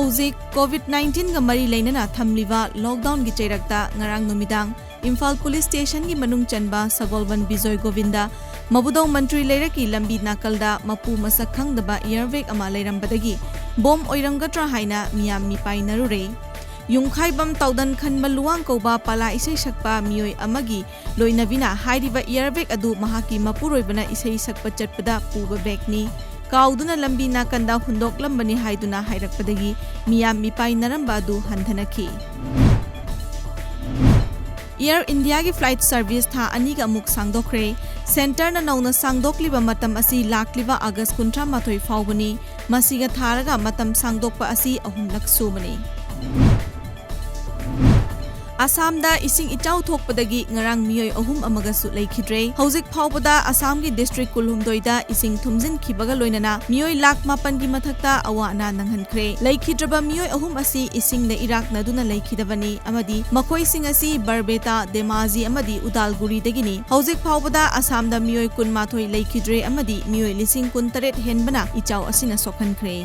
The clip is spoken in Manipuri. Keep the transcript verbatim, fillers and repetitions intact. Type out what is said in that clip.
ꯍꯧꯖꯤꯛ COVID nineteen ꯒ ꯃꯔꯤ ꯂꯩꯅꯅ ꯊꯝꯂꯤꯕ lockdown ꯒꯤ ꯆꯩꯔꯛꯇ ꯉꯔꯥꯡ ꯅꯨꯃꯤꯗꯥꯡ ꯏꯝꯐꯥꯜ ꯄꯨꯂꯤꯁ ꯁ꯭ꯇꯦꯁꯟꯒꯤ ꯃꯅꯨꯡ ꯆꯟꯕ ꯁꯒꯣꯜꯕꯟ ꯕꯤꯖꯣꯏ ꯒꯣꯕꯤꯟꯗ, ꯃꯕꯨꯗꯧ ꯃꯟꯇ꯭ꯔꯤ ꯂꯩꯔꯛꯀꯤ ꯂꯝꯕꯤ ꯅꯥꯀꯜꯗ ꯃꯄꯨ ꯃꯁꯛ ꯈꯪꯗꯕ air bag ꯑꯃ ꯂꯩꯔꯝꯕꯗꯒꯤ ꯕꯣꯝ ꯑꯣꯏꯔꯝꯒꯗ꯭ꯔꯥ ꯍꯥꯏꯅ ꯃꯤꯌꯥꯝ ꯃꯤꯄꯥꯏꯅꯔꯨꯔꯦ꯫ ꯌꯨꯝꯈꯥꯏꯕꯝ ꯇꯥꯎꯗꯟ ꯈꯟꯕ ꯂꯨꯋꯥꯡ ꯀꯧꯕ ꯄꯂꯥ ꯏꯁꯩ ꯁꯛꯄ ꯃꯤꯑꯣꯏ ꯑꯃꯒꯤ ꯂꯣꯏꯅꯕꯤꯅ ꯍꯥꯏꯔꯤꯕ air bag ꯑꯗꯨ ꯃꯍꯥꯛꯀꯤ ꯃꯄꯨꯔꯣꯏꯕꯅ ꯏꯁꯩ ꯁꯛꯄ ꯆꯠꯄꯗ ꯄꯨꯕ bag ꯅꯤ, ꯀꯥꯎꯗꯨꯅ ꯂꯝꯕꯤ ꯅꯥꯀꯟꯗ ꯍꯨꯟꯗꯣꯛꯂꯝꯕꯅꯤ ꯍꯥꯏꯗꯨꯅ ꯍꯥꯏꯔꯛꯄꯗꯒꯤ ꯃꯤꯌꯥꯝ ꯃꯤꯄꯥꯏꯅꯔꯝꯕ ꯑꯗꯨ ꯍꯟꯊꯅꯈꯤ꯫ Air India ꯒꯤ flight service ꯊꯥ ꯑꯅꯤꯒ ꯑꯃꯨꯛ ꯁꯥꯡꯗꯣꯛꯈ꯭ꯔꯦ꯫ Centre ꯅ ꯅꯧꯅ ꯁꯥꯡꯗꯣꯛꯂꯤꯕ ꯃꯇꯝ ꯑꯁꯤ ꯂꯥꯛꯂꯤꯕ August ꯀꯨꯟꯊ꯭ꯔꯥ ꯃꯥꯊꯣꯏ ꯐꯥꯎꯕꯅꯤ꯫ ꯃꯁꯤꯒ ꯊꯥꯔꯒ ꯃꯇꯝ ꯁꯥꯡꯗꯣꯛꯄ ꯑꯁꯤ ꯑꯍꯨꯝꯂꯛ ꯁꯨꯕꯅꯤ꯫ ꯑꯁꯥꯝꯗ ꯏꯁꯤꯡ ꯏꯆꯥꯎ ꯊꯣꯛꯄꯗꯒꯤ ꯉꯔꯥꯡ ꯃꯤꯑꯣꯏ ꯑꯍꯨꯝ ꯑꯃꯒꯁꯨ ꯂꯩꯈꯤꯗ꯭ꯔꯦ꯫ ꯍꯧꯖꯤꯛ ꯐꯥꯎꯕꯗ ꯑꯁꯥꯝꯒꯤ district ꯀꯨꯟꯍꯨꯝꯗꯣꯏꯗ ꯏꯁꯤꯡ ꯊꯨꯝꯖꯤꯟꯈꯤꯕꯒ ꯂꯣꯏꯅꯅ ꯃꯤꯑꯣꯏ ꯂꯥꯈ ꯃꯥꯄꯟꯒꯤ ꯃꯊꯛꯇ ꯑꯋꯥ ꯑꯅꯥ ꯅꯪꯍꯟꯈ꯭ꯔꯦ꯫ ꯂꯩꯈꯤꯗ꯭ꯔꯕ ꯃꯤꯑꯣꯏ ꯑꯍꯨꯝ ꯑꯁꯤ ꯏꯁꯤꯡꯗ ꯏꯔꯥꯛꯅꯗꯨꯅ ꯂꯩꯈꯤꯗꯕꯅꯤ ꯑꯃꯗꯤ ꯃꯈꯣꯏꯁꯤꯡ ꯑꯁꯤ ꯕꯔꯕꯦꯇꯥ, ꯗꯦꯃꯥꯖꯤ ꯑꯃꯗꯤ ꯎꯗꯥꯜꯒꯨꯔꯤꯗꯒꯤꯅꯤ꯫ ꯍꯧꯖꯤꯛ ꯐꯥꯎꯕꯗ ꯑꯁꯥꯝꯗ ꯃꯤꯑꯣꯏ ꯀꯨꯟꯃꯥꯊꯣꯏ ꯂꯩꯈꯤꯗ꯭ꯔꯦ ꯑꯃꯗꯤ ꯃꯤꯑꯣꯏ ꯂꯤꯁꯤꯡ ꯀꯨꯟꯇꯔꯦꯠ ꯍꯦꯟꯕꯅ ꯏꯆꯥꯎ ꯑꯁꯤꯅ ꯁꯣꯛꯍꯟꯈ꯭ꯔꯦ꯫